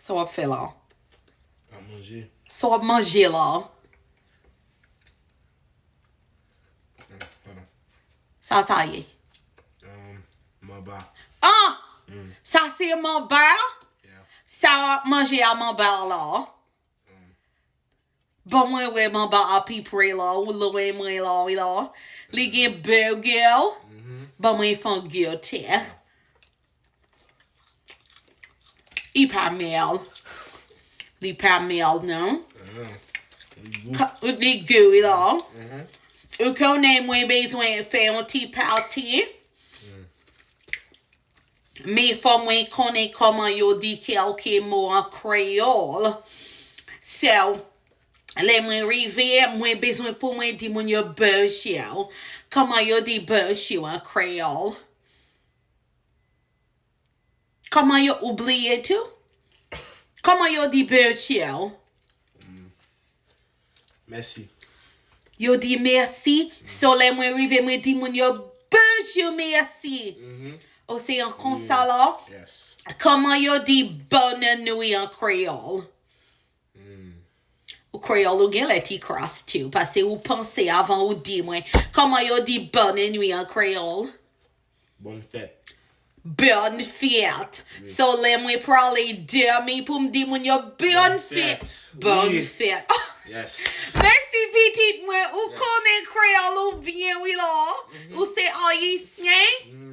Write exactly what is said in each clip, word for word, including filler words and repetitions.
Sa w ap fè la? Pa manje. Sa w ap manje la? Pardon. Sa sa ye? Um, maba. Ah! Mm. Sa se manba? Yeah. Sa w ap manje a manba la? Ban mwen wè manba a pi pre la, ou lwen mwen la, wi la. Li gen burger. Mhm. Ban mwen fè yon goute. Li pa mèl. Li pa mèl, non. Ah. Li gou. Ka- Li gou, wi la. Mhm. Ou konnen mwen bezwen fè yon ti pati. Men fò mwen konnen kòman yo di kèlke mo an kreyòl. So, lè mwen rive, mwen bezwen pou mwen di moun yo bonjou. Kòman yo di bonjou an kreyòl? Kòman yo, ou bliye tou? Kòman yo di bonjou? Mèsi. Yo di mèsi. So lè mwen rive, mwen di moun yo bonjou, mèsi. Mhm. Oseyan konsa la. Yes. Kòman yo di bonne nuit an kreyòl? Mm. Ou kreyòl ou gen lè ti kras tou. Paske ou panse avan ou di mwen. Kòman yo di bonne nuit an kreyòl? Bonne fête. Bonne fête. So lè mwen prale dòmi pou m di moun yo bonne fête. Bonne Oui. Fête. Yes. Mèsi pitit mwen, ou konnen kreyòl ou byen wi la. Ou se ayisyen. Mm.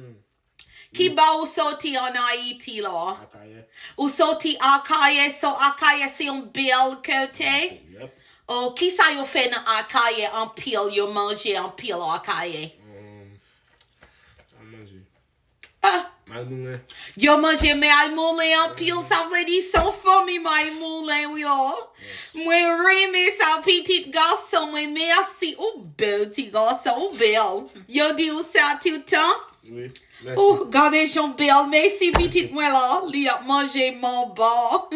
Ki bò ou soti an Ayiti la? Akayè. Ou soti Akayè, so Akayè se yon bèl kote. Yep. O, kisa yo fè nan Akayè anpil, yo manje anpil Akayè? Um, a manje. Ah, Malmoulen. yo manje malmoulen anpil, sa vle di se yon fanmi malmoulen, wi la. Mwen renmen sa pitit gason mwen, mèsi, ou bèl ti gason, ou bèl. Yo di ou sa toutan. Oui. Mèsi. Ou gade jan bèl, mèsi pitit mwen la, li ap manje manba.